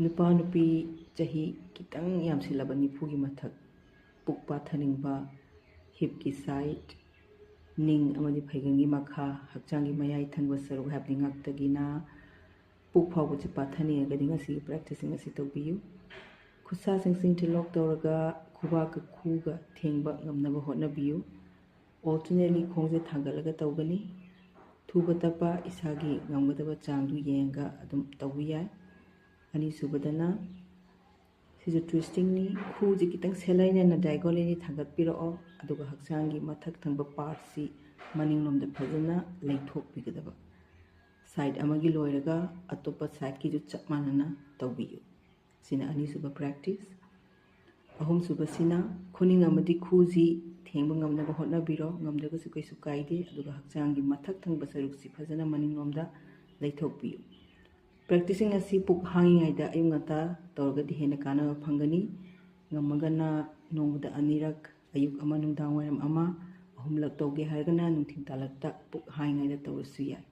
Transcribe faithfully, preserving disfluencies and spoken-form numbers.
ꯅꯨꯄꯥ ꯅꯨꯄꯤ ꯆꯍꯤ ꯈꯤꯇꯪ ꯌꯥꯝꯁꯤꯜꯂꯕ ꯅꯤꯐꯨꯒꯤ ꯃꯊꯛ, ꯄꯨꯛ ꯄꯥꯊꯅꯤꯡꯕ, ꯍꯤꯞꯀꯤ ꯁꯥꯏꯠ, ꯅꯤꯡ ꯑꯃꯗꯤ ꯐꯩꯒꯟꯒꯤ ꯃꯈꯥ, ꯍꯛꯆꯥꯡꯒꯤ ꯃꯌꯥꯏ ꯊꯪꯕ ꯁꯔꯨꯛ ꯍꯥꯏꯕꯗꯤ ꯉꯛꯇꯒꯤꯅ ꯄꯨꯛ ꯐꯥꯎꯕꯁꯤ ꯄꯥꯊꯅꯤꯡꯉꯒꯗꯤ ꯉꯁꯤꯒꯤ ꯄ꯭ꯔꯦꯛꯇꯤꯁꯁꯤꯡ ꯑꯁꯤ ꯇꯧꯕꯤꯌꯨ꯫ ꯈꯨꯠꯁꯥꯁꯤꯡꯁꯤ interlock ꯇꯧꯔꯒ ꯈꯨꯕꯥꯛꯀ ꯈꯨꯒ ꯊꯦꯡꯕ ꯉꯝꯅꯕ ꯍꯣꯠꯅꯕꯤꯌꯨ꯫ Alternately ꯈꯣꯡꯁꯦ ꯊꯥꯡꯒꯠꯂꯒ ꯇꯧꯒꯅꯤ꯫ ꯊꯨꯕ ꯇꯞꯄ ꯏꯁꯥꯒꯤ ꯉꯝꯒꯗꯕ ꯆꯥꯡꯗꯨ ꯌꯦꯡꯉꯒ ꯑꯗꯨꯝ ꯇꯧꯕ ꯌꯥꯏ꯫ ꯑꯅꯤꯁꯨꯕꯗꯅ ꯁꯤꯁꯨ twistingꯅꯤ꯫ ꯈꯨꯁꯤ ꯈꯤꯇꯪ ꯁꯦꯂꯥꯏꯅꯅ diagonally ꯊꯥꯡꯒꯠꯄꯤꯔꯛꯑꯣ, ꯑꯗꯨꯒ ꯍꯛꯆꯥꯡꯒꯤ ꯃꯊꯛ ꯊꯪꯕ partꯁꯤ ꯃꯅꯤꯡꯂꯣꯝꯗ ꯐꯖꯅ ꯂꯩꯊꯣꯛꯄꯤꯒꯗꯕ꯫ Side ꯑꯃꯒꯤ ꯂꯣꯏꯔꯒ ꯑꯇꯣꯞꯄ sideꯀꯤꯁꯨ ꯆꯞ ꯃꯥꯟꯅꯅ ꯇꯧꯕꯤꯌꯨ꯫ ꯁꯤꯅ ꯑꯅꯤꯁꯨꯕ practice꯫ ꯑꯍꯨꯝꯁꯨꯕꯁꯤꯅ ꯈꯨꯅꯤꯡ ꯑꯃꯗꯤ ꯈꯨꯁꯤ ꯊꯦꯡꯕ ꯉꯝꯅꯕ ꯍꯣꯠꯅꯕꯤꯔꯣ꯫ ꯉꯝꯗ꯭ꯔꯒꯁꯨ ꯀꯩꯁꯨ ꯀꯥꯏꯗꯦ, ꯑꯗꯨꯒ ꯍꯛꯆꯥꯡꯒꯤ ꯃꯊꯛ ꯊꯪꯕ ꯁꯔꯨꯛꯁꯤ ꯐꯖꯅ ꯃꯅꯤꯡꯂꯣꯝꯗ ꯂꯩꯊꯣꯛꯄꯤꯌꯨ꯫ Practicing ꯑꯁꯤ ꯄꯨꯛ ꯍꯥꯡꯉꯤꯉꯩꯗ ꯑꯌꯨꯛ ꯉꯟꯇꯥ ꯇꯧꯔꯒꯗꯤ ꯍꯦꯟꯅ ꯀꯥꯟꯅꯕ ꯐꯪꯒꯅꯤ꯫ ꯉꯝꯃꯒꯅ ꯅꯣꯡꯃꯗ ꯑꯅꯤꯔꯛ, ꯑꯌꯨꯛ ꯑꯃ ꯅꯨꯡꯗꯥꯡ ꯋꯥꯏꯔꯝ ꯑꯃ, ꯑꯍꯨꯝꯂꯛ ꯇꯧꯒꯦ ꯍꯥꯏꯔꯒꯅ ꯅꯨꯡꯊꯤꯜ ꯇꯥꯂꯛꯇ ꯄꯨꯛ ꯍꯥꯡꯉꯤꯉꯩꯗ ꯇꯧꯔꯁꯨ ꯌꯥꯏ꯫